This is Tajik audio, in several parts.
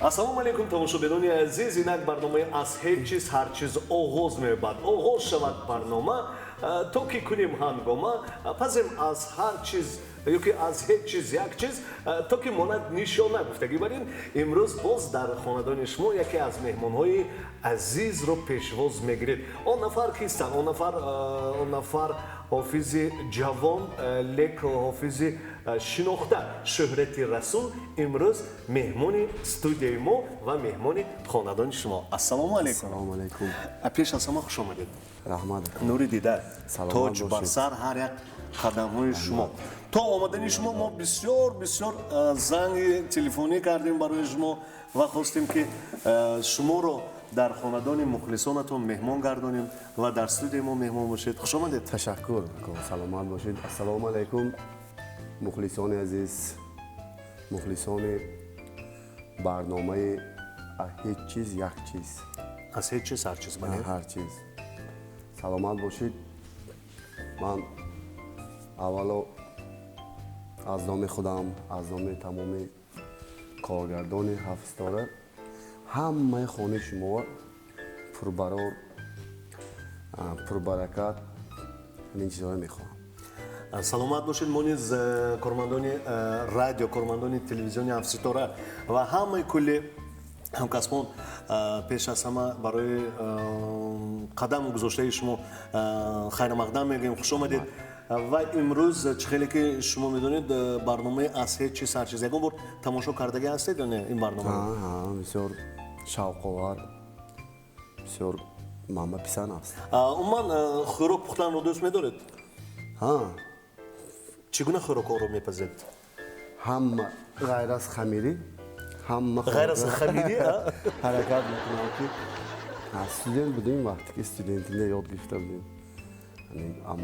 Ассалому алайкум, тамошобинони азиз. Инак барномаи «Аз ҳеҷ чиз ҳар чиз» оғоз меёбад. Оғоз шавад барнома, то ки кунем ҳангома, пазем аз ҳар чиз ёки аз ҳеҷ чиз як чиз, то ки монад нишона. Гуфтагӣ бар ин, имрӯз боз дар хонадони шумо яке аз меҳмонҳои азизро пешвоз мегиред. Он нафар кистанд? Он нафар ҳофизи ҷавон, лек ҳофизи шинохта, Шӯҳрати Расул имрӯз меҳмони студияи мо ва меҳмони хонадони шумо. Ассалому алайкум. Ассалому алайкум. Пеш аз ҳама, хуш омадед. Раҳмат. Нури дида, Саломат тоҷ бошед. бар сар ҳар як қадамҳои шумо. То омадани шумо мо бисёр бисёр занги телефонӣ кардем барои шумо ва хостем, ки шуморо дар хонадони мухлисонатон меҳмон гардонем ва дар студияи мо меҳмон бошед. Хуш омадед. Ташаккур, саломат бошед. Ассалому алайкум, мухлисони азиз, мухлисони барномаи «Аз ҳеҷ чиз як чиз». «Аз ҳеҷ чиз ҳар чиз», бале. Ҳар чиз. Саломат бошед. Ман аввало аз номи худам, аз номи тамоми коргардони «Ҳафтситора» ҳамаи хонаи шуморо пурбарор, пурбаракат, ҳамин чизҳоро мехоҳам. Саломат бошед. Мо низ, кормандони радио, кормандони телевизиони «Ҳафтситора» ва ҳамаи кулли ҳамкасбон, пеш аз ҳама барои қадам гузоштаи шумо хайрмақдам мегӯем. Хуш омадед. Ва имрӯз, чӣ хеле ки шумо медонед, барномаи «Аз ҳеҷ чиз ҳар чиз» ягон бор тамошо кардагӣ ҳастед ё не ин барномаро? Бисёр шавқовар, бисёр манба писанд аст. Умуман, хӯрок пухтанро дӯст медоред? Ҳа. Чӣ гуна хӯрокҳоро мепазед? Ҳама, ғайр аз хамирӣ, ҳама. Ғайр аз хамирӣ, а? Ҳаракат мекунам, ки студент будем, вақте ки студентине ёд гирифта будем,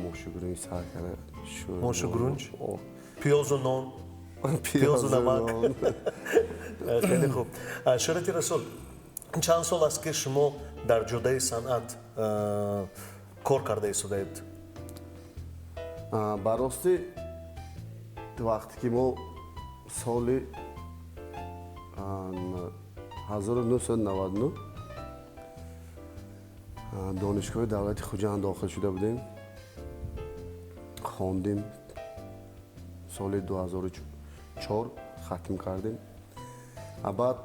мошу гурунҷ сар кара. Мошу гурунҷ, пиёзу нон, пиёзу намак. Хеле хуб. Шӯҳрати Расул, чанд сол аст, ки шумо дар ҷодаи санъат кор карда истодаед? Ба ростӣ, вақте ки мо соли 1999 Донишгоҳи давлати Хуҷанд дохил шуда будем, хондем, соли 2004 хатм кардем. Баъд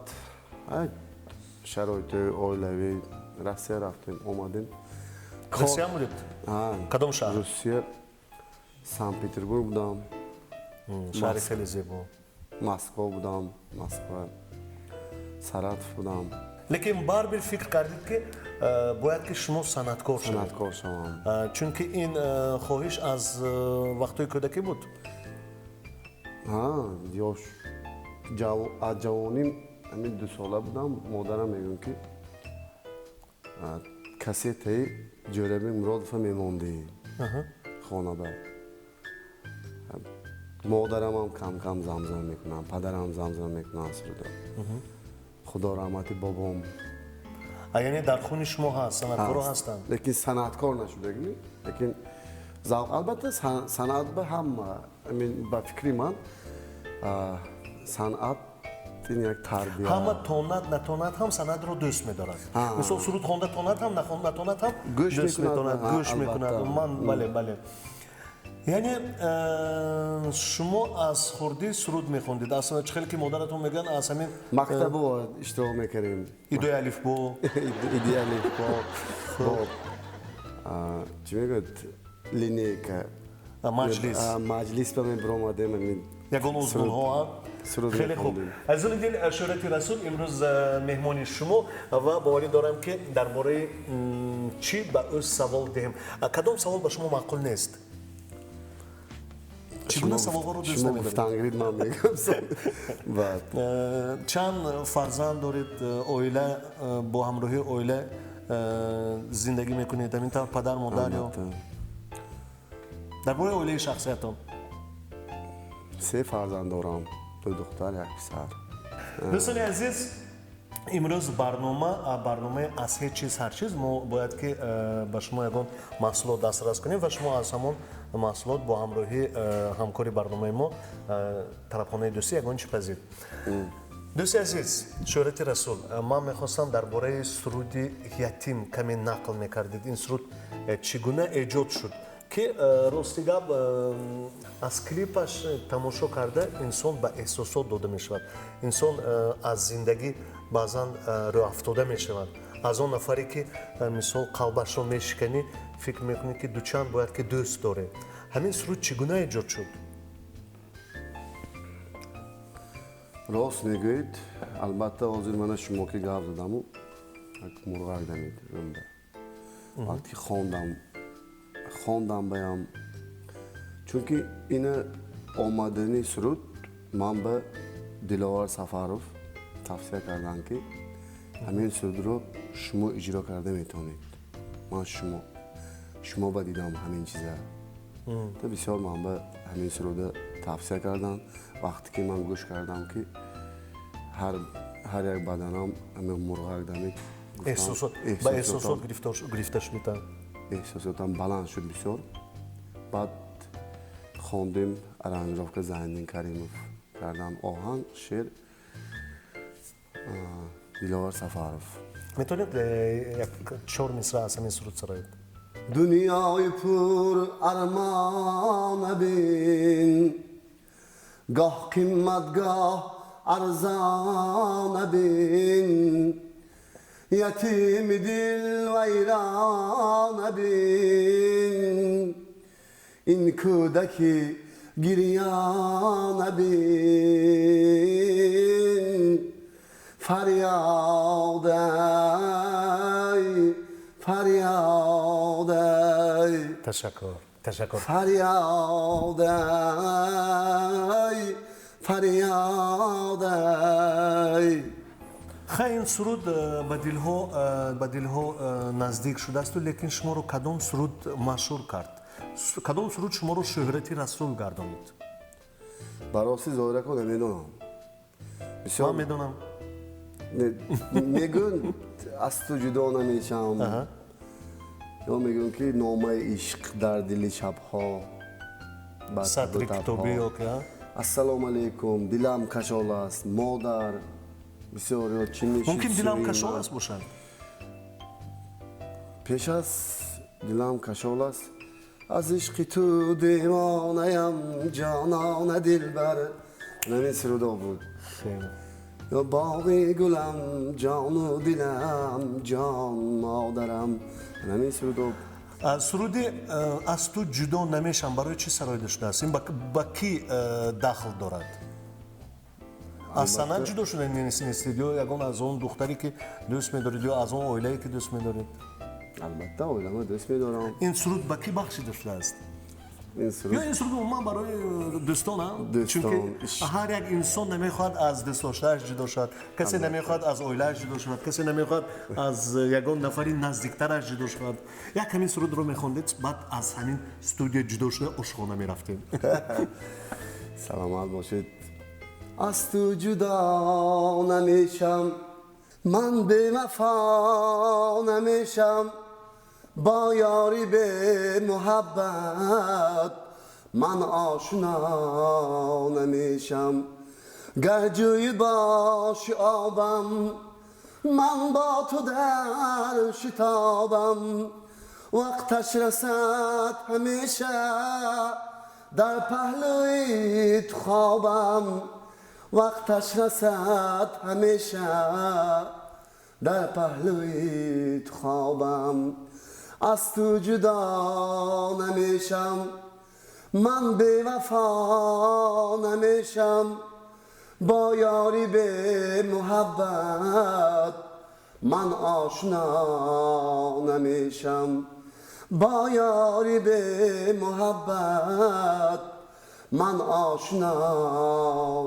шароити оилавӣ, Россия рафтем, омадем. Россия будед? Кадом шаҳр? Русия, Санкт Петербург будам. Шаҳри хеле зебо. Москва будам, Москва, Саратов будам. Лекин барбир фикр кардед, ки бояд ки шумо санъаткор шавед? Санъаткор шавам. Чунки ин хоҳиш аз вақтҳои кӯдакӣ буд? Ёш, аз ҷавоним, ҳамин 2 сола будам, модарам мегӯям, ки кассетаи Ҷӯрабек Муродова мемондӣ хонада. Модарамам кам кам замзама мекунам, падарам замзама мекунам суруда. Худо раҳмати бобом. Яъне дар хуни шумо ҳаст, санъаткоро ҳастанд. Лекин санъаткор нашудагӣ, лекин завқ, албатта, санъат ба ҳама, ба фикри ман, санъат ин як тарбия. Ҳама тонад натонад ҳам санъатро дӯст медорад. Мисол, суруд хонда тонад ҳам, натонад ҳам, дӯст метонад, гӯш мекунад. Ман, бале. Яъне шумо аз хурдӣ суруд мехондед, аз чӣ хеле ки модаратон мегӯянд, аз ҳамин. Мактабо иштирок мекардем. Идои алифбо. Иди алифбо, чӣ мегӯяд, линейка. Маҷлис. Маҷлис ба мебиромадем. Ягон озмунҳо. Хеле хуб. Азизони дил, Шӯҳрати Расул имрӯз меҳмони шумо ва боварӣ дорам, ки дар бораи чӣ ба ӯ савол диҳем? Кадом савол ба шумо маъқул нест? Чӣ гуна саволҳоро дӯст намедоред? Ман мегӯям. Чанд фарзанд доред? Оила, бо ҳамроҳии оила зиндагӣ мекунед, ҳамин тавр, падар, модар ё дар бораи оилаи шахсиятон? Се фарзанд дорам: ду духтар, як писар. Дӯстони азиз, имрӯз барнома, барномаи «Аз ҳеҷ чиз ҳар чиз», мо бояд ки ба шумо ягон маҳсулот дастрас кунем ва шумо аз ҳамон маҳсулот бо ҳамроҳии ҳамкори барномаи мо, тарабхонаи «Дӯстӣ», ягон чӣ пазид. Дӯсти азиз, Шӯҳрати Расул, ман мехостам дар бораи суруди «Ятим» каме нақл мекардед. Ин суруд чӣ гуна эҷод шуд, ки рости гап, аз клипаш тамошо карда, инсон ба эҳсосот дода мешавад, инсон аз зиндагӣ баъзан рӯафтода мешавад. Аз он нафаре ки, мисол, қалбашро мешиканӣ, фикр мекунӣ, ки дучанд бояд ки дӯст дорем. Ҳамин суруд чӣ гуна эҷод шуд? Рост мегӯед, албатта, ҳозир мана шумо ки гап задаму, мурғак дамид рӯмда. Вақте хондам баям, чунки ина омадани суруд ман ба Диловар Сафаров тавсия кардам, ки ҳамин сурудро шумо иҷро карда метавонед. Ман шумо ба дидам ҳамин чиза. Та бисёр ман ба ҳамин суруда тавсия кардам. Вақте ки ман гӯш кардам, ки ҳар як баданам ҳамин мурғак дамид. Ба эҳсосот гирифта шудита. Эҳсосотам баланд шуд бисёр. Баъд хондем, аранжировка Зайниддин Каримов кардан, оҳанг, шеър Диловар Сафаров. Метавонед як чор мисра аз ҳамин суруд сароед? Дунёи пур армона бин, гоҳ қимат, гоҳ арзона бин, ятими дил вайрона бин, ин кӯдаки гирёна бин, фарёд ай, фарёд ай. Ташаккур, ташаккур. Фарёд ай, фарёд ай. Хай, ин суруд ба дилҳо наздик шудаасту, лекин шуморо кадом суруд машҳур кард? Кадом суруд шуморо Шӯҳрати Расул гардонид? Ба рости, Зоирако, намедонам. Ман медонам. Мегӯянд «Аз ту ҷудо намешам» ё мегӯянд, ки «Номаи ишқ дар дили шабҳо». Сатри китобӣ. «Ассалому алайкум», «Дилам кашол аст», «Модар», бисёр ё чӣ мешид. Мумкин «Дилам кашол аст» бошад. Пеш аз «Дилам кашол аст» «Аз ишқи ту девонаям, ҷонона дилбар», ҳамин сурудо буд. Ё «Боғи гулам, ҷону дилам, ҷон модарам», ҳамин сурудо. Суруди «Аз ту ҷудо намешам» барои чӣ сароида шудааст? Ин ба кӣ дахл дорад? Аз санъат ҷудо шуда нестед ё ягон аз он духтаре ки дӯст медоред ё аз он оилае ки дӯст медоред? Албатта, оилама дӯст медорам. Ин суруд ба кӣ бахшида шудааст ё ин суруд умуман барои дӯстон? Чунки ҳар як инсон намехоҳад аз дӯстдоштааш ҷудо шавад, касе намехоҳад аз оилааш ҷудо шавад, касе намехоҳад аз ягон нафари наздиктараш ҷудо шавад. Як ҳамин сурудро мехондед, баъд аз ҳамин студия ҷудо шуда, ошхона мерафтем. Саломат бошед. Аз ту ҷудо намешам, ман бевафо намешам, бо ёри бемуҳаббат ман ошно намешам. Гар ҷӯи боши обам, ман бо ту дар шитобам, вақташ расад, ҳамеша дар паҳлӯи ту хобам, вақташ расад, ҳамеша дар паҳлӯи ту хобам. Аз ту ҷудо намешам, ман бевафо намешам, бо ёри бемуҳаббат ман ошно намешам, бо ёри бемуҳаббат ман ошно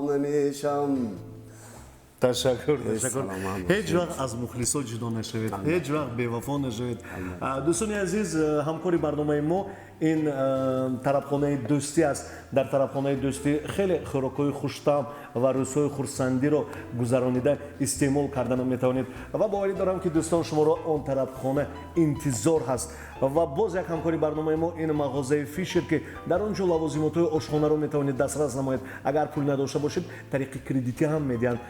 намешам. Ташаккур, ташаккур. Ҳеҷ вақт аз мухлисо ҷудо нашавед, ҳеҷ вақт бевафо нашавед. Дӯстони азиз, ҳамкори барномаи мо Ин тарабхонаи Дӯстӣ аст. Дар тарабхонаи Дӯстӣ хеле хӯрокҳои хуштаъм ва рӯзҳои хурсандиро гузаронида истеъмол кардан метавонед ва боварӣ дорам, ки дӯстон, шуморо он тарабхона интизор ҳаст. Ва боз як ҳамкори барномаи мо ин мағозаи Фишер, ки дар он ҷо лавозимотҳои ошхонаро метавонед дастрас намоед. Агар пул надошта бошед, тариқи кредитӣ ҳам медиҳанд.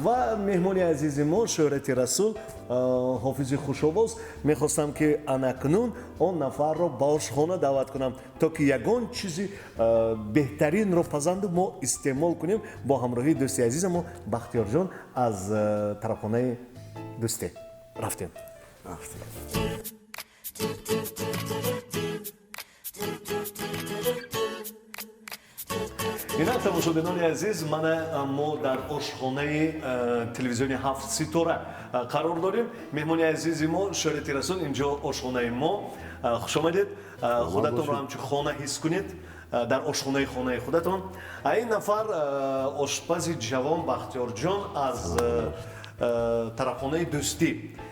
Ва меҳмони азизи мо Шӯҳрати Расул, ҳофизи хушовоз, мехостам, ки анакнун он нафарро ба ошхона даъват кунам, то ки ягон чизи беҳтаринро пазанду мо истеъмол кунем бо ҳамроҳии дӯсти азизамо Бахтиёрҷон аз тарабхонаи Дӯстӣ. Рафтем. Рафтем. Инак, тамошобинони азиз, мана мо дар ошхонаи телевизиони Ҳафт Ситора қарор дорем. Меҳмони азизи мо Шӯҳрати Расул, инҷо ошхонаи мо. Хушомадед, худатонро ҳамчун хона ҳис кунед дар ошхонаи хонаи худатон. Ин нафар ошпази ҷавон Бахтиёрҷон аз тарабхонаи Дӯстӣ,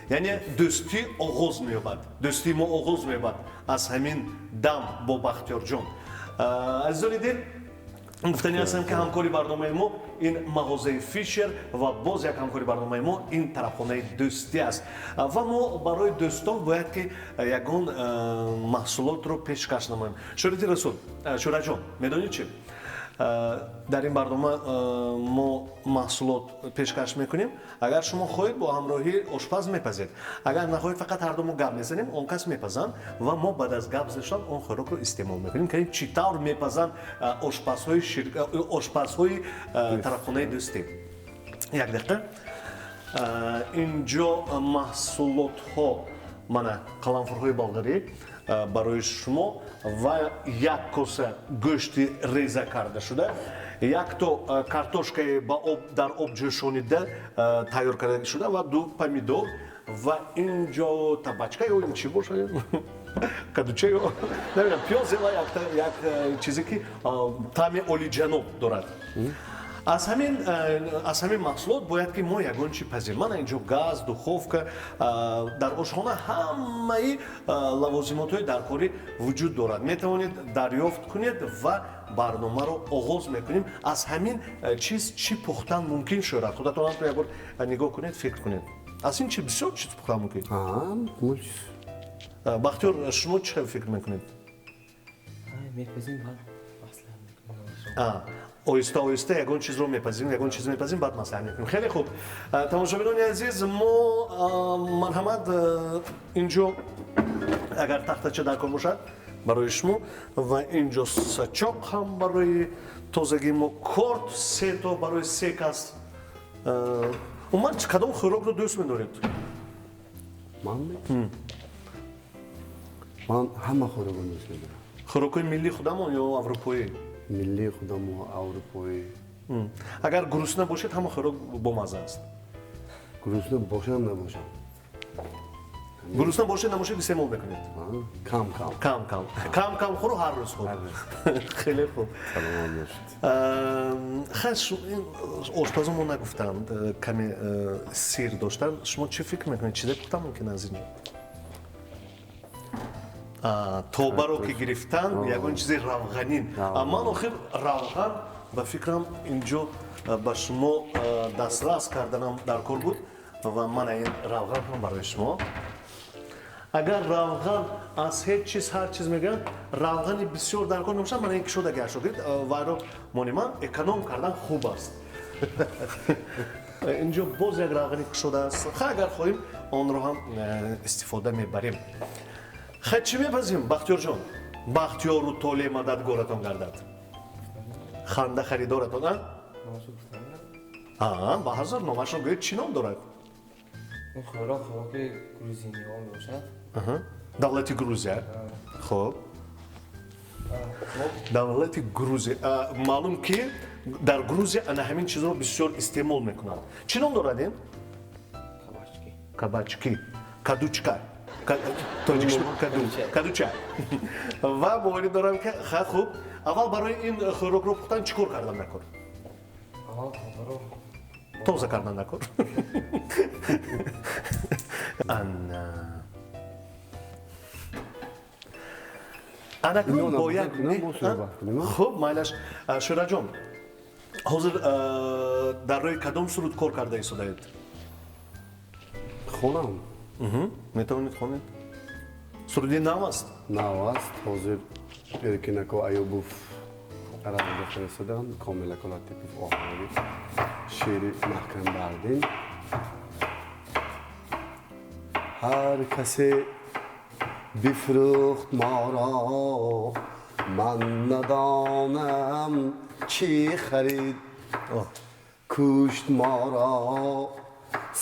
яъне дӯстӣ оғоз меёбад, дӯстии мо оғоз меёбад аз ҳамин дам бо Бахтиёрҷон. Азизони дил, гуфтанӣ ҳастам, ки ҳамкори барномаи мо ин мағозаи Фишер ва боз як ҳамкори барномаи мо ин тарабхонаи Дӯстӣ аст. Ва мо барои дӯстон бояд ки ягон маҳсулотро пешкаш намоем. Шӯҳрати Расул, Шӯҳратҷон, медонед чӣ? Дар ин барнома мо маҳсулот пешкаш мекунем. Агар шумо хоҳед, бо ҳамроҳии ошпаз мепазед, агар нахоҳед, фақат ҳарду мо гап мезанем, он кас мепазанд ва мо баъд аз гап заштан он хӯрокро истеъмол мекунем, ки чӣ тавр мепазанд ошпазҳои тарабхонаи Дӯстӣ. Як дақиқа. Инҷо маҳсулотҳо, мана қаламфурҳои болғарӣ барои шумо ва як коса гӯшти реза карда шуда, якто картошкаи ба об дар об ҷӯшонида тайёр карда шуда ва ду помидор ва инҷо табачка ё ин чӣ бошад, кадуча ё намедонам, пиёзе ва як чизе, ки таъми олиҷаноб дорад. Аз ҳамин маҳсулот бояд ки мо ягон чи пазем. Мана инҷо газ, духовка, дар ошхона ҳамаи лавозимотҳои даркорӣ вуҷуд дорад, метавонед дарёфт кунед. Ва барномаро оғоз мекунем. Аз ҳамин чиз чӣ пухтан мумкин, Шӯҳрат? Худатон ҳам як бор нигоҳ кунед, фикр кунед, аз ин чи бисёр чиз пухтан мумкин. Бахтиёр, шумо чӣ хел фикр мекунед? Мепазим, баъд маслиҳат мекунем. Оҳиста оҳиста ягон чизро мепазим, ягон чиз мепазим, баъд маслиҳат мекунем. Хеле хуб. Тамошобинони азиз, мо, марҳамат, инҷо агар тахтача дар кор бошад барои шумо ва инҷо сачоқ ҳам барои тозагии мо, корт сето барои се кас. Умуман, кадом хӯрокро дӯст медоред? Ман ҳама хӯрокро дӯст медорам. Хӯрокҳои миллии худамон ё аврупоӣ? Миллии худамо, аврупоӣ. Агар гурусна бошед, ҳама хӯрок бомазза аст. Гурусна бошам, набошам. Гурусна бошед, набошед, истеъмол мекунед. Кам кам. Кам кам, кам кам хӯру ҳар рӯз хӯр, хеле хуб. Саломат бошед. Хайр, ошпазо мо нагуфтанд, каме сир доштанд. Шумо чӣ фикр мекунед, чизе пухтан мумкин аз инҷо? Тобаро ки гирифтан, ягон чизи равғанин. Ман охир равған, ба фикрам, инҷо ба шумо дастрас карданам дар кор буд. Ва мана ин равған ҳам барои шумо. Агар равған аз ҳеҷ чиз ҳар чиз мегӯянд, равғани бисёр дар кор намешавад. Мана ин кушода гашо гирид, вайро мониман эконом кардан хуб аст. Инҷо боз як равғани кушода аст. Ха, агар хоҳем, онро ҳам истифода мебарем. Хай, чӣ мепазим, Бахтиёрҷон? Бахтиёру толеъ мададгоратон гардад, ханда харидоратон. А ба ҳазор номашро гӯед, чӣ ном дорад? Ин хӯрок хӯроки грузиниҳо мебошад. Давлати Грузия. Хуб, давлати Грузия. Маълум ки дар Грузия ана ҳамин чизро бисёр истеъмол мекунанд. Чӣ ном дорад ин? Кабачки. Кабачки, кадучка тоҷикиш, кадуча. Ва боварӣ дорам, ки ха, хуб, аввал барои ин хӯрокро пухтан чӣ кор кардан даркор? Аввал тобаро тоза кардан даркор. Ана. Анакун бо як хуб, майлаш. Шӯраҷон, ҳозир дар рӯи кадом суруд кор карда истодаед? Хонам. Метавонед хонед? Суруди нав аст? Нав аст. Ҳозир Эркинако Аюбов аравда фиристоданд, Комил Аколатипов оҳанги, шеъри Маҳкам Бардин. Ҳар касе бифрӯхт моро, ман надонам чӣ харид, кушт моро,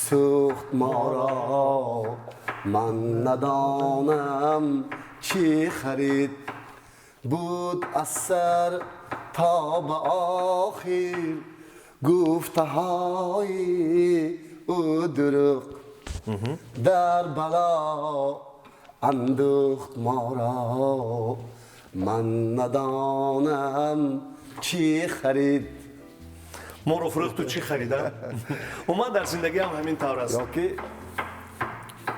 сӯхт моро, ман надонам чӣ харид, буд аз сар то ба охир гуфтаҳои ӯ дурӯғ, дар бало андӯхт моро, ман надонам чӣ харид. Моро фурӯхту чӣ харида? Умуман дар зиндагиам ҳамин тавр аст. Ёки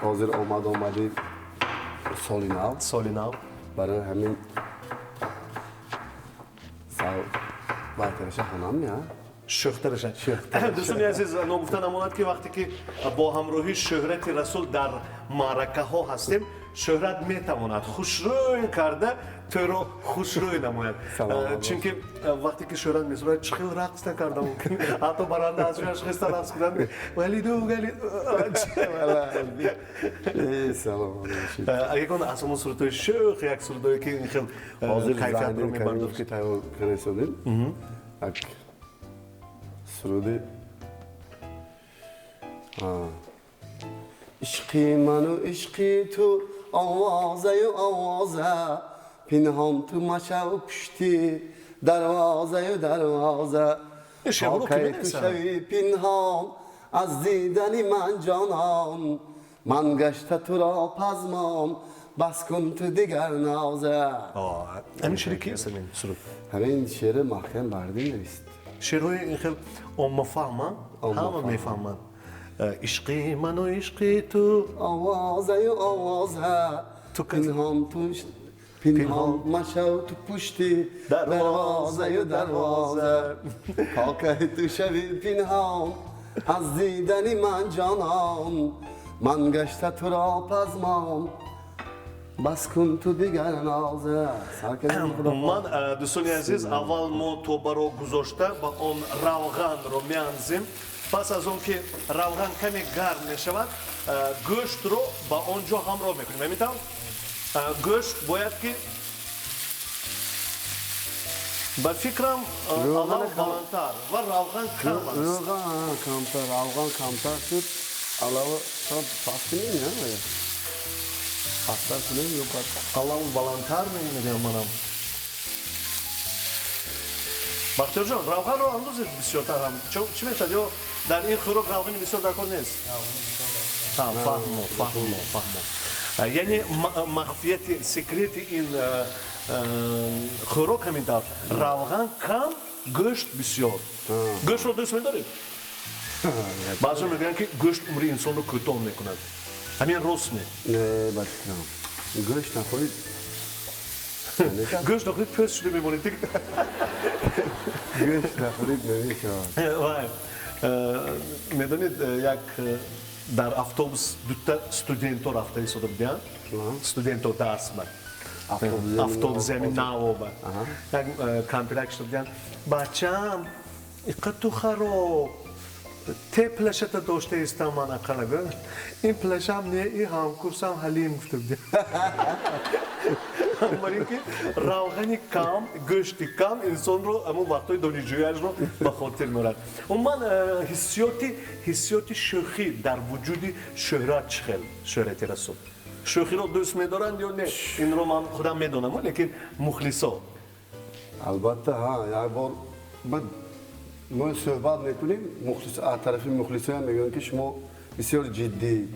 ҳозир омад-омади соли нав. Соли нав. Барои ҳамин байтараша хонам я? Шӯхтараша. Дӯстони азиз, ногуфта намонад, ки вақте ки бо ҳамроҳии Шӯҳрати Расул дар маъракаҳо ҳастем, Шӯҳрат метавонад хушрӯй карда тӯро хушрӯй намояд, чунки вақте ки Шӯҳрат месурад, чӣ хел рақс накарда мумкин, ҳатто баранда аз ҷояш хеста рақс кунад. Валиду гали ягон аз ҳамон сурудҳои шӯх, як сурудҳое ки ин хел кайфиятро мебардошт. Ки тайёр карда як суруди ишқи ману ишқи ту овозаю овоза, пинҳон ту машав пушти дарвозаю дарвоза, кай ту шави пинҳон аз дидани ман ҷонон, ман гашта туро пазмон, бас кун ту дигар ноза. Ҳамин шеъри кист ҳамин суруд? Ҳамин шеъри Маҳкам Бардин навист. Шеърҳои ин хел оммафаҳма, ҳама мефаҳманд. Ишқи ману ишқи ту овозаю овоза, пинҳон пинҳон машав ту пушти дарвозаю дарвоза, то кай ту шави пинҳон аз дидани ман ҷонон, ман гашта туро пазмон, бас кун ту дигар ноза. Ман, дӯстони азиз, аввал мо тобаро гузошта ба он равғанро меанзем. Пас аз он ки равған каме гарм мешавад, гӯштро ба он ҷо ҳамроҳ мекунем. Ҳамин тавр гӯшт бояд ки ба фикрам алав баландтар ва равған кам аст. Равған камтар, равған камтар шуд, алава паст кунем я? Пасттар кунем ё алав баландтар мегӯям манам. Бахтиёрҷон, равғанро андозед бисёртар ҳам. Чӣ мешавад? Ё дар ин хӯрок равғани бисёр дар кор нест? Фаҳмо, фаҳмо, фаҳмо. Яъне махфияти, секрети ин хӯрок ҳамин тавр: равған кам, гӯшт бисёр. Гӯштро дӯст медоред? Баъзеҳо мегӯянд, ки гӯшт умри инсонро кӯтоҳ мекунад. Ҳамин рост не? Не, ба фикрам, гӯшт нахӯрид, гӯшт нахӯрид, пӯст шуда мемонед. Гӯшт нахӯрид намешавад. Вай, медонед, як дар автобус дута студенто рафта истода будиянд, студенто дарс ба автобуси ҳамин навоба. Як кампирак шуда будиянд: «Бачам, иқа ту хароб те плашата дошта истам ман ақала». «Ин плашам не, и ҳамкурсам Ҳалим», гуфта будиянд. Бар ин ки равғани кам, гӯшти кам инсонро ҳамон вақтҳои донишҷӯяшро ба хотир меорад. Умуман ҳиссиёти шӯхӣ дар вуҷуди Шӯҳрат чӣ хел? Шӯҳрати Расул шӯхиро дӯст медоранд ё не? Инро ман худам медонам, лекин мухлисо. Албатта, ҳа, як бор мо суҳбат мекунем, аз тарафи мухлисоям мегӯянд, ки шумо бисёр ҷиддӣ.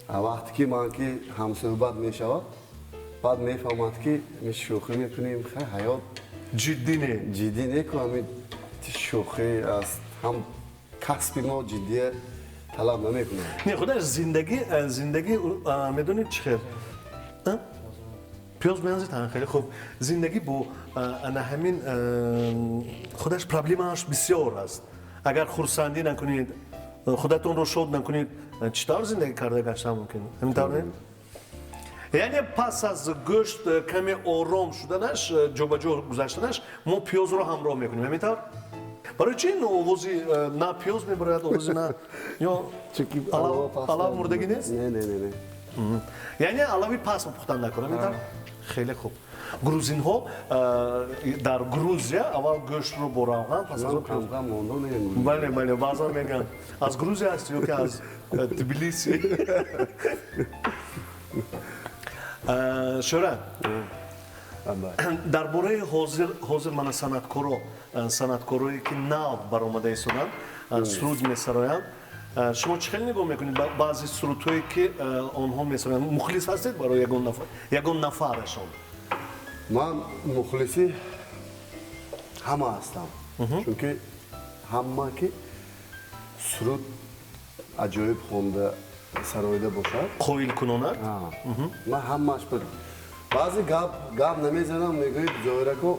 Вақте ки ман ки ҳамсуҳбат мешавад, баъд мефаҳмад, ки шӯхӣ мекунем. Хай, ҳаёт ҷиддӣ не, ҷиддӣ не ку, ҳамин шӯхӣ аст, ҳам касби мо ҷиддия талаб намекунад. Не, худаш зиндагӣ, зиндагӣ, медонед чӣ хел? Пиёз меандозед? Хеле хуб. Зиндагӣ бо ана ҳамин худаш проблемааш бисёр аст. Агар хурсандӣ накунед, худатонро шод накунед, чӣ тавр зиндагӣ карда гаштан мумкин? Ҳамин тавр не? Яъне пас аз гӯшт каме ором шуданаш, ҷобаҷо гузаштанаш, мо пиёзро ҳамроҳ мекунем, ҳамин тавр? Барои чи ин овози на пиёз мебарояд, овози на ё алав мурдагӣ нест? Не, не, не, не. Яъне алави паст пухтан накун, ҳамин тавр? Хеле хуб. Грузинҳо дар Грузия аввал гӯштро бо равған, пас аз он пиёз. Бале, бале, баъзан мегӯянд, аз Грузия ҳасти ё ки аз Тбилиси? Шӯра, дар бораи ҳозир мана санъаткорое ки нав баромада истоданд, суруд месароянд, шумо чӣ хел нигоҳ мекунед баъзе сурудҳое ки онҳо месароянд? Мухлис ҳастед барои ягон нафарашон? Ман мухлиси ҳама ҳастам, чунки ҳама ки суруд аҷоиб хонда сароида бошад, қоилкунонад. Ман ҳамааш баъзе гап намезанам, мегӯед Зоирако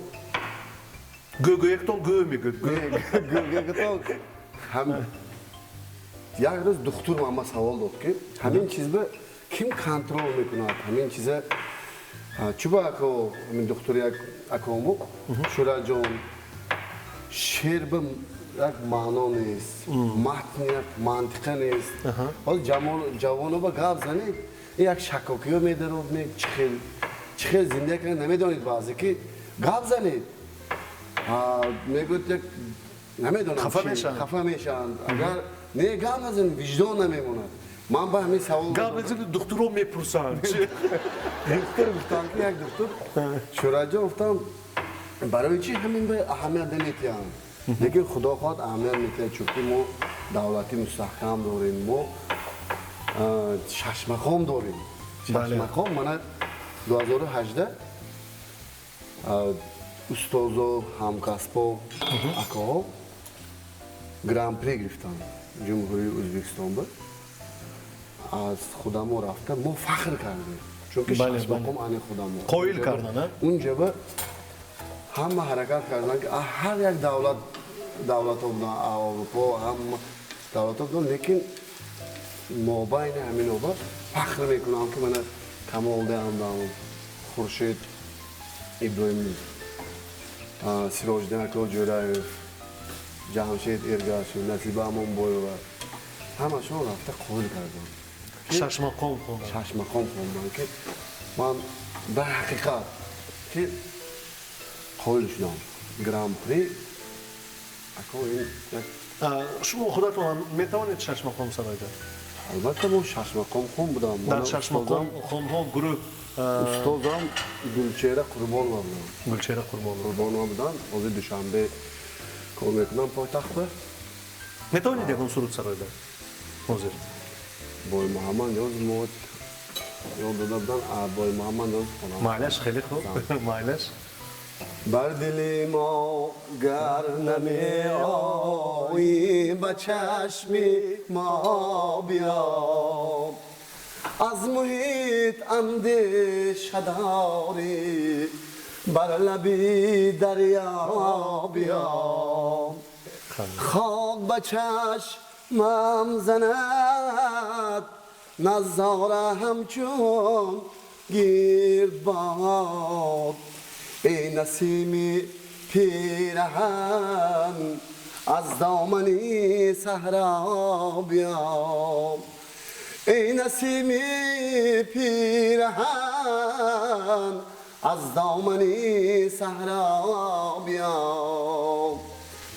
гӯгӯяктон гӯ мегӯд. Гӯгӯяктон. Як рӯз духтур ман савол дод, ки ҳамин чизба ким контрол мекунад, ҳамин чиза чуба ако ҳамин духтур як акому Шураҷон, шер ба як маъно нест, матн як мантиқа нест. Ҳол ҷавоно ба гап занед, як шакокиё медарод, чӣ хел зиндагӣ кунад намедонед. Баъзе ки гап занед, мегӯяд як намедонам, хафа мешаванд. Агар не гап назанед, виҷдон намемонад. Ман ба ҳамин савол гап назанед, духтуро мепурсанд. Духтур гуфтам ки як духтур Шураҷон гуфтам, барои чӣ ҳамин ба аҳамият наметиҳанд? Лекин худо хоҳад аҳамият метиҳад, чунки мо давлати мустаҳкам дорем, мо шашмақом дорем. Шашмақом мана 2018 устозо, ҳамкасбо, акоҳо гран-при гирифтанд Ҷумҳурии Ӯзбекистон ба. Аз худамо рафта мо фахр кардем, чунки шашмақом ани худамо қоил кардан. Унҷа ба ҳама ҳаракат карданд, ки ҳар як давлатҳо буданд, Аврупо, ҳама давлатҳо буданд, лекин мобайни ҳамин оба фахр мекунам, ки мана Камолде ҳамдам, Хуршед Иброҳимов, Сироҷиддин ако Ҷӯраев, Ҷамшед Эргашев, Насиба Амонбоева, ҳамашон рафта қоил карданд. Шашмақом хонданд. Шашмақом хонданд, ки ман дар ҳақиқат ки қоил шудам. Гран-при ако ин як. Шумо худатон метавонед шашмақом сароида? Албатта, мо шашмақом хон будам. Дар шашмақом хонҳо гурӯҳ устозам Гулчеҳра Қурбонова буданд. Гулчеҳра Қурбонова. Қурбонова буданд. Ҳозир Душанбе кор мекунам, пойтахтба. Метавонед ягон суруд сароида ҳозир? Бой Муҳаммад Ниёз мо ёд дода буданд, Бой Муҳаммад Ниёз хонам. Майлаш, хеле хуб, майлаш. Бар дили мо гар намеоӣ, ба чашми мо биё, аз муҳит андеша дорӣ, бар лаби дарё биё, хок ба чашмам занад, назора ҳамчун гирдбод, эй насими пираҳан, аз домани саҳро биё, эй насими пираҳан, аз домани саҳро биё.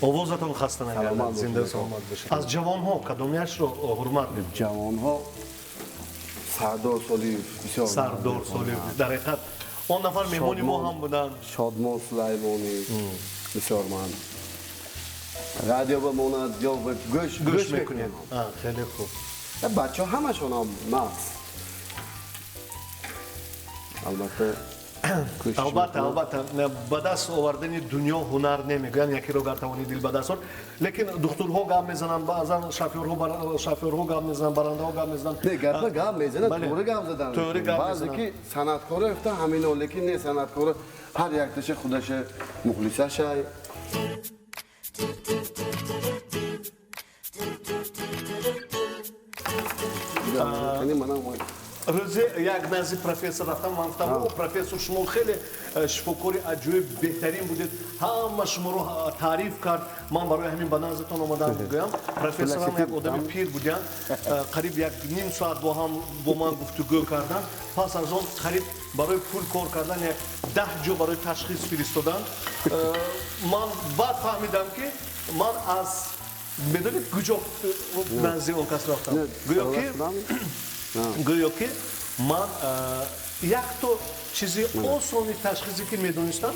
Овозатон хаста нагардад, зинда саломат бошед. Аз ҷавонҳо кадомияшро ҳурмат мекунед? Ҷавонҳо Сардор Солиев бисёр. Сардор Солиев, дар ҳақиқат он нафар меҳмони мо ҳам буданд. Шодмон Сулаймонӣ бисёр ман радио ба монад ё гӯш мекунед. Хеле хуб. Бачаҳо ҳамашон ҳам нағз. Албатта. Албатта, албатта, ба даст овардани дунё ҳунар намегӯянд, якеро гар тавонӣ дил ба даст ор. Лекин духтурҳо гап мезананд, баъзан шофёрҳо гап мезананд, барандаҳо гап мезананд. Не, гапа гап мезананд, тӯғри гап задан. Тӯғри гап баъзе мезананд. Ки санъаткоро гуфта ҳамино, лекин не, санъаткоро ҳар якташа худаша мухлисашай. Рӯзе як назди профессор рафтам, ман гуфтам: о, профессор, шумо хеле шифокори аҷоиб, беҳтарин будед, ҳама шуморо таъриф кард, ман барои ҳамин ба наздатон омадам, мегӯям. Профессорам як одами пир буданд, қариб як ним соат бо ҳам бо ман гуфтугӯ карданд. Пас аз он қариб барои пул кор кардан як 10 ҷо барои ташхис фиристоданд. Ман баъд фаҳмидам, ки ман аз медонед куҷо назди он кас рафтам. Гӯё ки ман якто чизи осони ташхисе ки медонистам,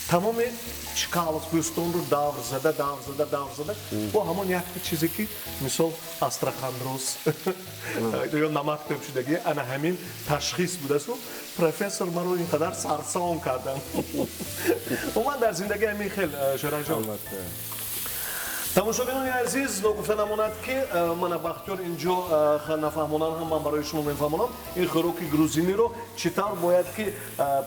тамоми Чкалов Бӯстонро давр зада, давр зада, давр зада, бо ҳамон якта чизе ки мисол остеохондроз ё намак тӯб шудагӣ, ана ҳамин ташхис будасту профессор маро ин қадар сарсон карданд. Умуман дар зиндагӣ ҳамин хел, Шӯраҷон. Тамошобинони азиз, ногуфта намонад, ки мана Бахтиёр инҷо нафаҳмонан ҳам ман барои шумо мефаҳмонам, ин хӯроки грузиниро чӣ тавр бояд ки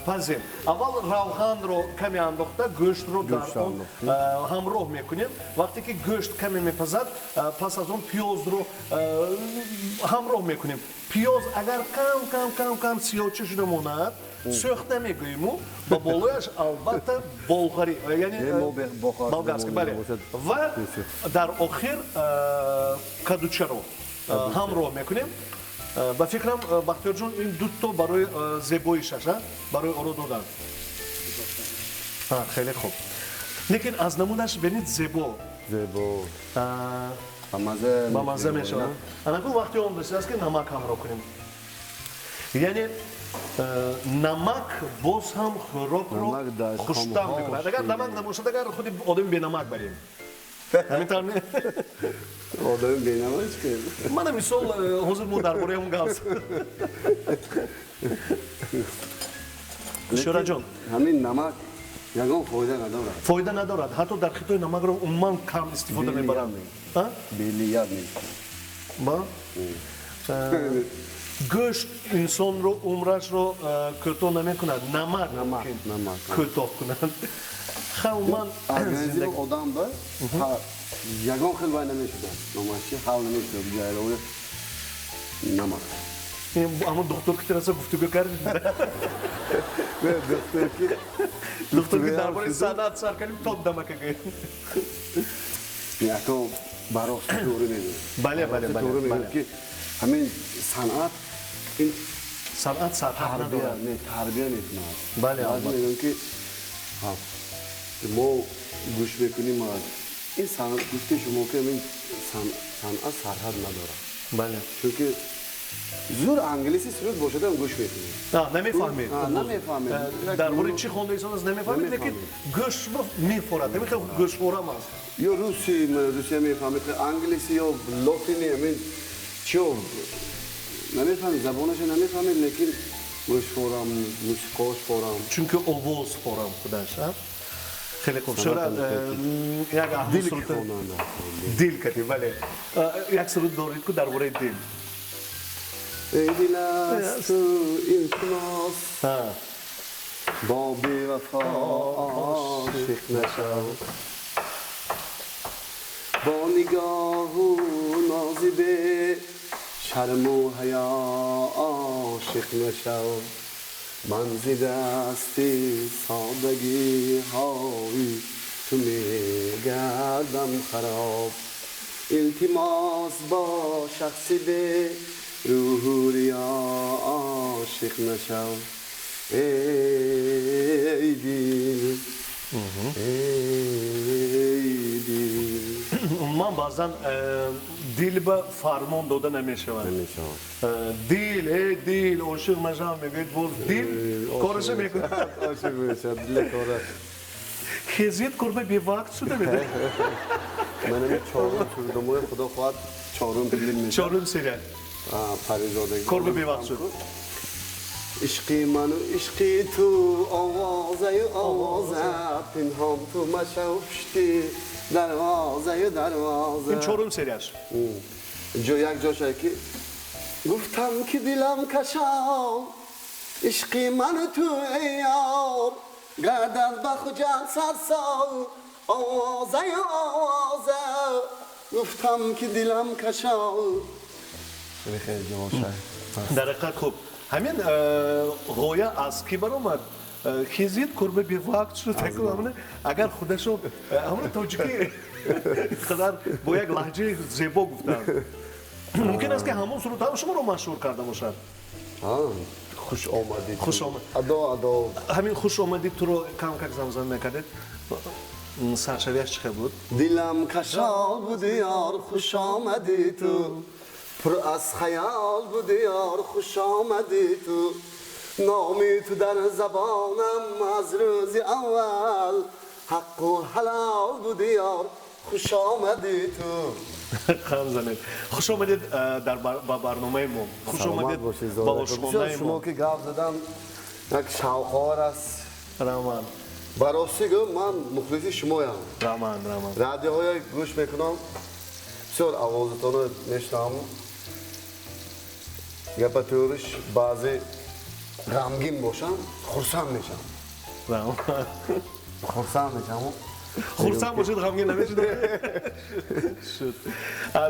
пазем. Аввал равғанро каме андохта, гӯштро дар он ҳамроҳ мекунем. Вақте ки гӯшт каме мепазад, пас аз он пиёзро ҳамроҳ мекунем. Пиёз агар кам кам кам кам сиёҳча шуда монад, сӯхта мегӯему, ба болояш албатта болғарӣ, яъне болгарский, бале. Ва дар охир кадучаро ҳамроҳ мекунем. Ба фикрам, Бахтиёрҷон, ин дуто барои зебоишаш, барои оро додан. Хеле хуб. Лекин аз намунаш бинед, зебо. Зебо. Ба мазза мешавад. Анакун вақти он расидааст, ки намак ҳамроҳ кунем. Яъне намак боз ҳам хӯрокро хуштам мекунад. Агар намак набошад, агар худи одами бенамак барем. Ҳамин тавр не? Одами бенамак чӣ? Мана мисол, ҳозир мо дар бораи он гап. Шӯраҷон. Ҳамин намак ягон фоида надорад. Фоида надорад. Ҳатто дар Хитой намакро умуман кам истифода мебаранд. Белият мекунад. Ба? Гӯшт инсонро умрашро кӯтоҳ намекунад, намак мумкин кӯтоҳ кунад. Умуман организми одам ба ягон хел вай намешудад, номаши ҳал намешудад ҷайрои намак. Аммо духтур ки тераса гуфтугӯ кардед? Духтур ки дар бораи санъат сар кардем, то дамака гӯем. Яко барост туғри мегӯяд. Бале, бале, бале. Ки ҳамин санъат ин санъат сарҳад надорад. Не, тарбия мекунад. Бале, баъзе мегӯянд, ки мо гӯш мекунем аз ин санъат, гуфти шумо, ки ҳамин санъат сарҳад надорад. Бале. Чунки зур англиси суруд бошад ҳам гӯш мекунем. Намефаҳмед. Намефаҳмед. Дар бораи чӣ хонда истодааст намефаҳмед, лекин гӯш мефорад. Ҳамин хел гӯшфорам аст. Ё руси, русия мефаҳмед, англиси ё лотини, ҳамин чиё намефаҳмед, забонаша намефаҳмед, лекин гӯшфорам, мусиқош форам. Чунки овоз форам худаш, хеле хуб. Шӯра, як дил дил кардӣ, бале. Як суруд доред ку дар бораи дил? Эй дил, аз ту илтимос, бо бевафо ошиқ нашав, бо нигоҳу нози бе шарму ҳаё ошиқ нашав, ман зи дасти содагиҳои ту мегардам хароб, илтимос, бо шахси бе рӯҳу риё ошиқ нашав, эй дил, эй дил. Умуман баъзан дил ба фармон дода намешавад. Дил, эй дил, ошиқ нашав, мегӯяд, боз дил кораша мекунад. Ошиқ мешавад, дила кора. Хезид курба бевақт шуда медонед. Ман ҳамин чорум сурудамои, худо хоҳад, чорум филм мешавад. Чорум сериал. Паризодагӣ. Курба бевақт шуд. Ишқи ману ишқи ту овозаю овоза, пинҳон ту машав пушти дарвозаю дарвоза. Ин чорум серияш. Ҷо як ҷоша ки гуфтам ки дилам кашол, ишқи ману ту эй ёр, гардад ба Хуҷанд сарсол, овозаю овоза, гуфтам ки дилам кашол. Хеле ҷавошай. Дар ҳақиқат хуб. Ҳамин ғоя аз кӣ баромад? Хизид курба бевақт шуд, агар худашон ҳамон тоҷикӣ инқадар бо як лаҳҷаи зебо гуфтанд. Мумкин аст ки ҳамон суруд ҳам шуморо машҳур карда бошад. Хуш омадед. Хуш омад. Адо адо. Ҳамин хуш омадед туро кам как замзам мекардед. Саршавияш чӣ хел буд? Дилам кашол буди ёр, хуш омадӣ ту. Пур аз хаёл буди ёр, хуш омадӣ ту. Номи ту дар забонам аз рӯзи аввал, ҳаққу ҳалол буди ёр, хуш омадӣ ту. Хам занед. Хуш омадед дар ба барномаи мо. Хуш омадед ба ошхонаи мо. Шумо ки гап задам як шавқовар аст. Раман. Ба ростӣ гӯ, ман мухлиси шумоям. Раман, раман. Радиоҳоя гӯш мекунам, бисёр овозатонро мешунавам. Гапа тӯриш баъзе ғамгин бошам, хурсанд мешавам. Раман. Хурсанд мешавам. Хурсанд бошед, ғамгин намешед. Шуд.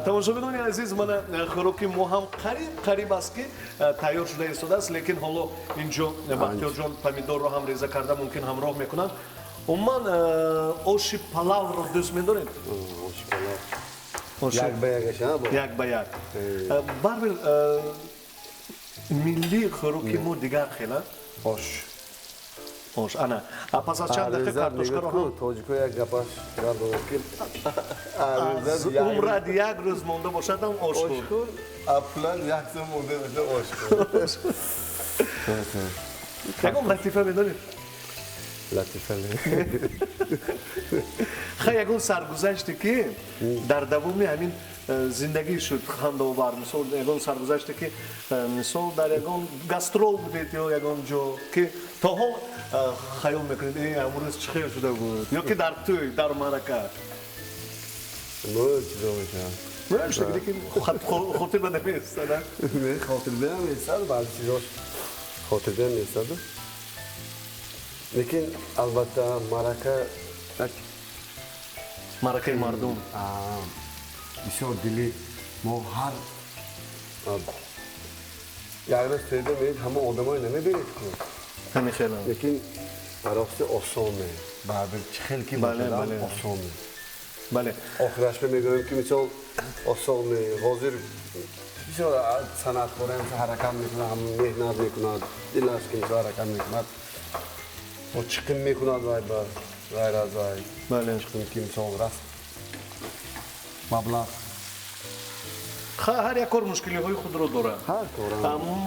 Тамошобинони азиз, мана хӯроки мо ҳам қариб қариб аст ки тайёр шуда истодааст, лекин ҳоло инҷо Бахтиёрҷон помидорро ҳам реза карда мумкин ҳамроҳ мекунанд. Умуман оши палавро дӯст медоред? Оши палав. Як ба як аша, бо? Як ба як. Барбир миллии хӯроки мо дигар хела? Ош. Ош, ана. Пас аз чанд дақиқа картошкаро ҳам тоҷико як гапаш гап дорад ки аз умрат як рӯз монда бошад ҳам ош хӯр. Аплан як сом монда бошад ош хӯр. Ягон латифа медонед? Латифа не. Хай ягон саргузаште ки дар давоми ҳамин зиндагӣ шуд хандаовар, мисол ягон саргузаште ки мисол дар ягон гастрол будед ё ягон ҷо ки то ҳол хаёл мекунед, амрӯз чӣ хел шуда буд, ё ки дар тӯй, дар маърака? Мӯл чизо мешавад. Мӯл шуда, лекин хотир ба намеистад, а? Не, хотир ба намеистад, баъзе чизош хотир ба намеистад. Лекин албатта маърака маъракаи мардум. Бисёр дили мо ҳар як рӯз тӯйда меред, ҳама одамое намебинед ку. Ҳамин хела. Лекин барости осон не. Барбир чӣ хел ки бошад осон не. Бале. Охираш мегӯем ки мисол осон не. Ҳозир бисёр санъаткорам ҳаракат мекунад, ҳам меҳнат мекунад, дилаш ки мисол ҳаракат мекунад. Бо чиқим мекунад вай ба ғайр аз вай. Бале. Чиқим ки мисол раст маблағ. Ҳар як кор мушкилиҳои худро дорад. Ҳар кор.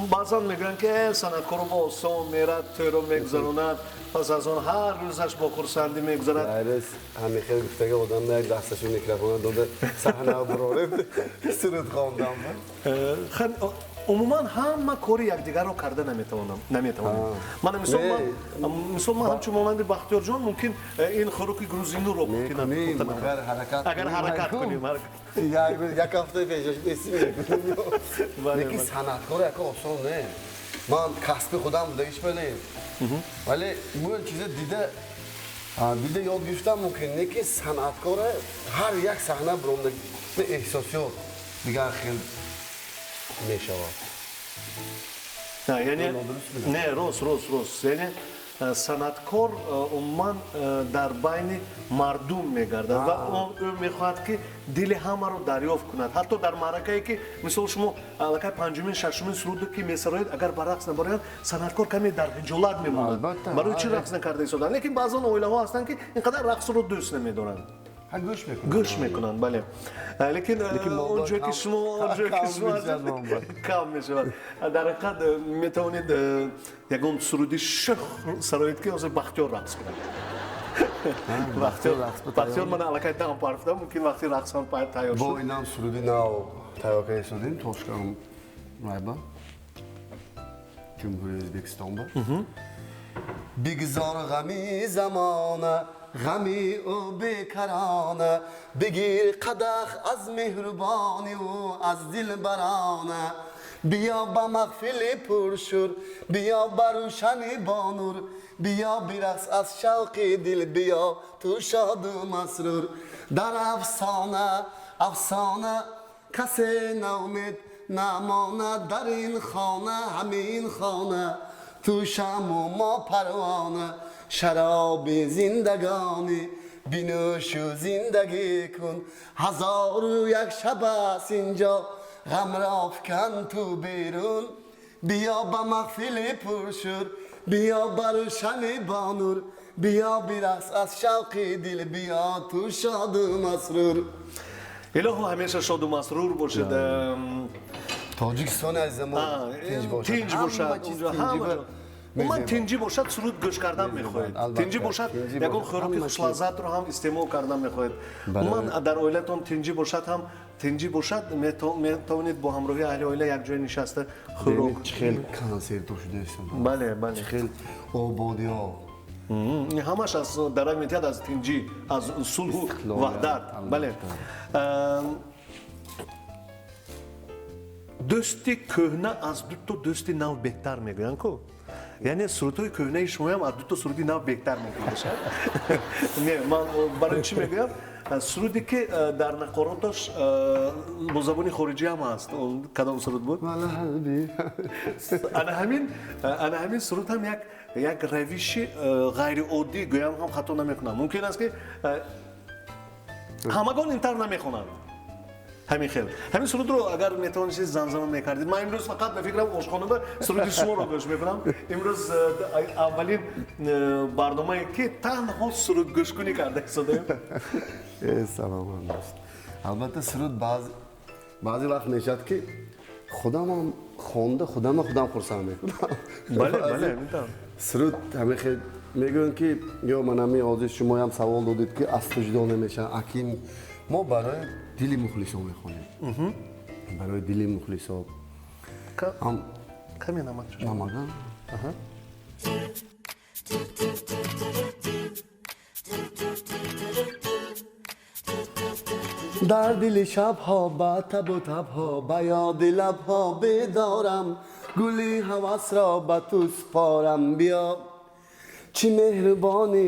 Баъзан мегӯянд ки санъаткоро бо осон мерад, тӯйро мегузаронад, пас аз он ҳар рӯзаш бо хурсандӣ мегузарад. Ғайраз ҳамин хел гуфтага одам як дасташо микрофона дода саҳна бурорем, суруд хондам. Умуман ҳама кори якдигарро карда наметавонам. Мана мисол ман ҳамчун монанди Бахтиёрҷон мумкин ин хӯроки грузиниро мекунем, агар ҳаракат кунем. Як ҳафтаи пешаш беси мекунем. Лекин санъаткор яко осон не. Ман касби худам будагиш бале. Вале мӯл чиза дида дида ёд гирифтам мумкин, не ки санъаткора ҳар як саҳна биромда эҳсосиёт дигар хел мешавад. Яъне не, рост, рост, рост. Яъне санъаткор умуман дар байни мардум мегардад ва ӯ мехоҳад ки дили ҳамаро дарёфт кунад. Ҳатто дар маъракае ки мисол шумо аллакай панҷумин, шашумин суруде ки месароед, агар ба рақс набарояд, санъаткор каме дар хиҷолат мемонад. Барои чӣ рақс накарда истоданд? Лекин баъзан оилаҳо ҳастанд ки ин қадар рақсро дӯст намедоранд. Гӯш мекунанд. Гӯш мекунанд, бале. Лекин он ҷое ки шумо кам мешавад. Дар ҳақиқат метавонед ягон суруди шӯх сароед ки ҳозир Бахтиёр рақс кунад. Бахтиёр мана аллакай дам парфта, мумкин вақти рақсам тайёр шуд. Бо инам суруди нав тайёр карда истодем, тошкам райба. Ҷумҳурии Ӯзбекистон ба. Бигзор ғами замона, ғами ӯ бекарона, бигир қадаҳ аз меҳрубонӣ ӯ аз дилбарона. Биё ба маҳфили пуршӯр, биё ба рӯшани бонур, биё бирақс аз шавқи дил, биё ту шоду масрур. Дар афсона, афсона касе наумед намонад, дар ин хона, ҳамин хона, ту шамъу мо парвона. Шароби зиндагонӣ бинӯшу зиндагӣ кун, ҳазору як шаб аст инҷо, ғамро афкан ту берун. Биё ба маҳфили пуршӯр, биё ба рӯшани бонур, биё бирақс аз шавқи дил, биё ту шоду масрур. Илоҳо ҳамеша шоду масрур бошед. Тоҷикистони азизамон тинҷ бошад. Тинҷ бошад. Умуман тинҷӣ бошад, суруд гӯш кардан мехоҳед. Тинҷӣ бошад, ягон хӯроки хушлаззатро ҳам истеъмол кардан мехоҳед. Умуман дар оилатон тинҷӣ бошад ҳам, тинҷӣ бошад, метавонед бо ҳамроҳи аҳли оила якҷоя нишаста хӯрок. Чӣ хел консертҳо шуда истода. Бале, бале. Чӣ хел ободиҳо. Ҳамаш аз дарак метиҳад аз тинҷӣ, аз сулҳу ваҳдат. Бале. Дӯсти кӯҳна аз дуто дӯсти нав беҳтар мегӯянд ку? Яъне сурудҳои кӯҳнаи шумоям аз дуто суруди нав беҳтар мебошад. Не, ман барои чӣ мегӯям? Суруде ки дар нақороташ бо забони хориҷӣ ҳам ҳаст. Кадом суруд буд? Ана ҳамин суруд ҳам як равиши ғайриоддӣ, гӯям ҳам хато намекунам. Мумкин аст ки ҳамагон ин тавр намехонанд. Ҳамин хел. Ҳамин сурудро агар метавонистед замзама мекардед. Ман имрӯз фақат ба фикрам ошхонада суруди шуморо гӯш мекунам. Имрӯз аввалин барномае ки танҳо сурудгӯшкунӣ карда истодаем. Саломат бошед. Албатта суруд баъзе вақт мешавад ки худамам хонда, худама худам хурсанд мекунам. Бале, бале, метавон. Суруд ҳамин хел мегӯянд ки ё ман ҳамин ҳозир шумоям савол додед ки аз ту ҷудо намешавам. Акин мо барои дили мухлисо мехонем. Барои дили мухлисо. Каме намак. Намак? Дар дили шабҳо ба табу табҳо ба ёди лабҳо бедорам, гули ҳавасро ба ту спорам. Биё чӣ меҳрубонӣ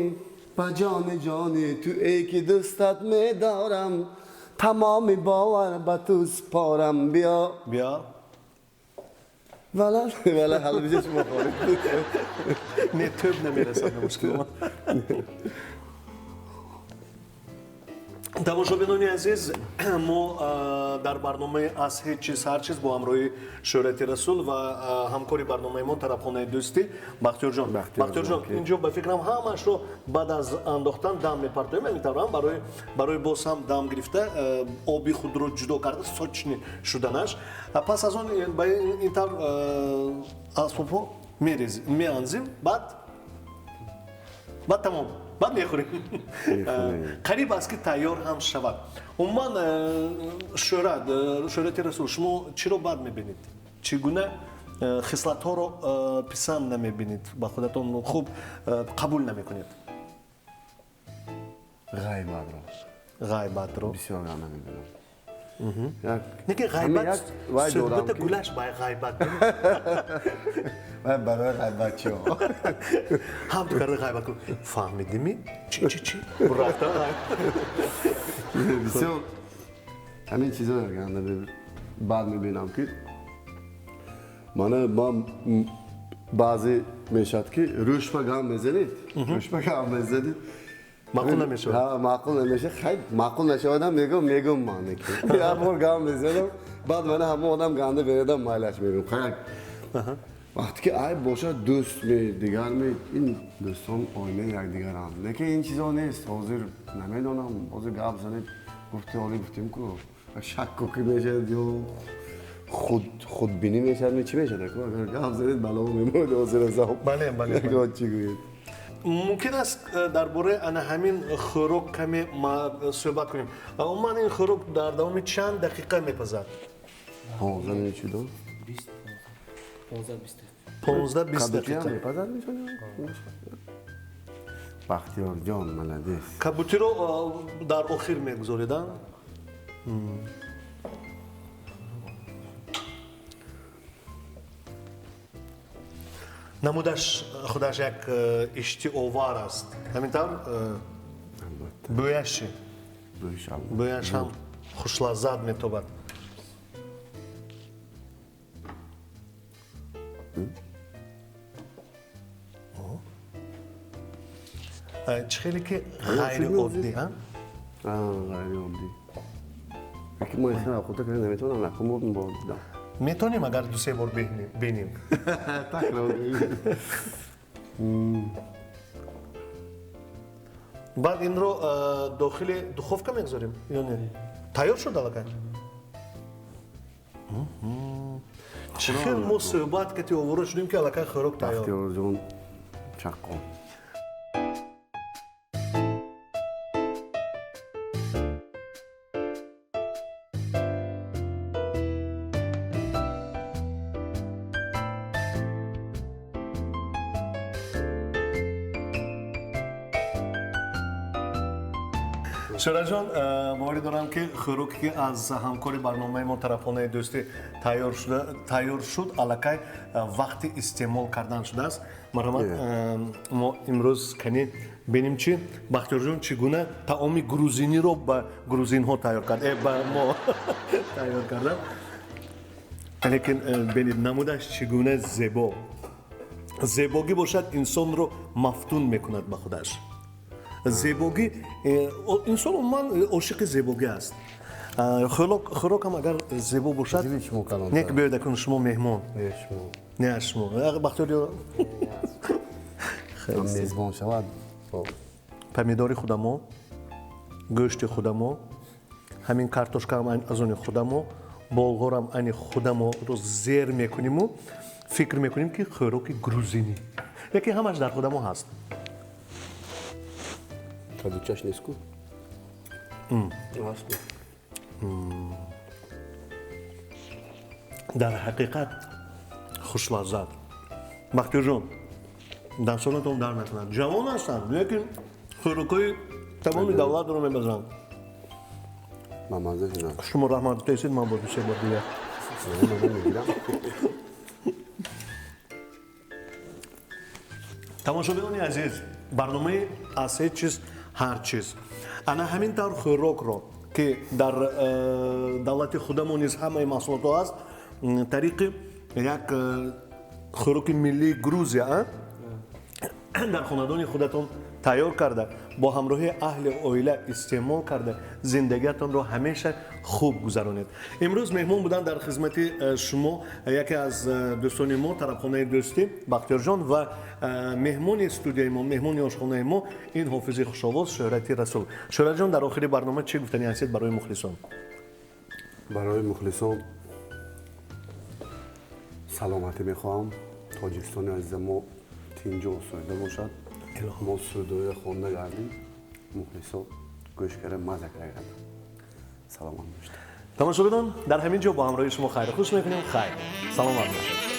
ба ҷони ҷони ту эй ки дӯстат медорам, тамоми бовар ба ту спорам. Биё. Биё. Вала вала ҳал биҷа шумо хонед. Не, тӯб намерасад мушкил. Тамошобинони азиз, мо дар барномаи аз ҳеҷ чиз ҳар чиз бо ҳамроҳи Шӯҳрати Расул ва ҳамкори барномаи мо тарабхонаи дӯстӣ Бахтиёрҷон. Бахтиёрҷон, инҷо ба фикрам ҳамаашро баъд аз андохтан дам мепартоем. Ҳамин таврам барои боз ҳам дам гирифта оби худро ҷудо карда сочни шуданаш. Пас аз он ба ин тавр асбобҳо меанзим, баъд тамом. Баъд мехӯрем. Қариб аст ки тайёр ҳам шавад. Умуман Шӯҳрати Расул, шумо чиро бад мебинед? Чӣ гуна хислатҳоро писанд намебинед, ба худатон хуб қабул намекунед? Ғайбатро. Ғайбатро? Бисёр гап намебинам. Неки ғайбат суҳбата гулаш ба ғайбат. Барои ғайбатчиҳо. Ҳам ту карда ғайбат кун. Фаҳмидими? Чи чи чи? Рафта ғайбат. Бисёр ҳамин чизҳоро бад мебинам ки мана ман баъзе мешавад ки рӯшпа гап мезанед, рӯшпа гап мезанед. Маъқул намешавад. Ҳа, маъқул намешавад. Хайр, маъқул нашавадам мегӯм, мегӯм ман ки. Як бор гап мезанам, баъд мана ҳама одам ганда берадам майлаш мегӯм. Хайр. Вақте ки айб бошад, дӯст ме, дигар ме, ин дӯстон оинаи якдигаранд. Лекин ин чизо нест. Ҳозир намедонам, ҳозир гап занед, гуфти ҳолӣ гуфтем ку, шакку ки мешавад ё худбинӣ мешавад, чӣ мешавад? Агар гап занед бало мемонад ҳозир аз об. Бале, бале. Ягон чӣ гӯед. Мумкин аст дар бораи ана ҳамин хӯрок каме суҳбат кунем. Умуман ин хӯрок дар давоми чанд дақиқа мепазад? Ҳозир чӣ дод? 15-20 дақиқа. 15-20 дақиқа. Бахтиёрҷон, молодец. Кабутиро дар охир мегузоред, а? Намудаш худаш як иштиовар аст. Ҳамин тавр? Бӯяш бӯяш ҳам хушлаззат метобад. Чӣ хеле ки ғайриоддӣ, а? Ғайриоддӣ. Лекин мо ихел овқата карда наметавонам, якум бор дидам. Метавонем агар ду-се бор бинем. Баъд инро дохили духовка мегузорем ё не? Тайёр шуд аллакай? Чӣ хел мо суҳбат кати овора шудем ки аллакай хӯрок тайёр. Бахтиёрҷон чаққон. Шӯраҷон, боварӣ дорам ки хӯроке ки аз ҳамкори барномаи мо тарафхонаи дӯстӣ тайёр шуд, аллакай вақти истеъмол кардан шудааст. Марҳамат, мо имрӯз кани бинем чи Бахтиёрҷон чӣ гуна таоми грузиниро ба грузинҳо тайёр кард, ба мо тайёр кардам. Лекин бинед намудаш чӣ гуна зебо. Зебогӣ бошад инсонро мафтун мекунад ба худаш. Зебогӣ, инсон умуман ошиқи зебогӣ аст. Хӯрокам агар зебо бошад, не ки биёед акун шумо меҳмон. Не аз шумо. Бахтиёр мезбон шавад. Помидори худамо, гӯшти худамо, ҳамин картошкаам аз они худамо, болғорам ани худаморо зер мекуниму фикр мекунем ки хӯроки грузинӣ. Лекин ҳамаш дар худамо ҳаст. Кадучаш нест ку? Дар ҳақиқат хушлаззат. Бахтиёрҷон, дастонатон дар накунад. Ҷавон ҳастанд, лекин хӯрокҳои тамоми давлатро мебазанд. Шумо раҳмат гуфтаистед, ман бо ду-се бор дигар. Тамошобинони азиз, барномаи аз ҳеҷ чиз ҳар чиз. Ана ҳамин тавр хӯрокро ки дар давлати худамо низ ҳамаи маҳсулотҳо аст, тариқи як хӯроки миллии Грузия дар хонадони худатон тайёр карда, бо ҳамроҳии аҳли оила истеъмол карда, зиндагиатонро ҳамеша хуб гузаронед. Имрӯз меҳмон буданд дар хизмати шумо яке аз дӯстони мо, тарабхонаи дӯстӣ Бахтиёрҷон ва меҳмони студияи мо, меҳмони ошхонаи мо ин ҳофизи хушовоз Шӯҳрати Расул. Шӯҳратҷон, дар охири барнома чӣ гуфтанӣ ҳастед барои мухлисон? Барои мухлисон саломатӣ мехоҳам. Тоҷикистони азиза мо тинҷу осоида бошад. Мо сурудоя хонда гардем, мухлисо гӯш карда маза карда гардем. Саломат бошед. Тамошобинон, дар ҳамин ҷо бо ҳамроҳии шумо хайру хуш мекунем. Хайр, саломат бошед.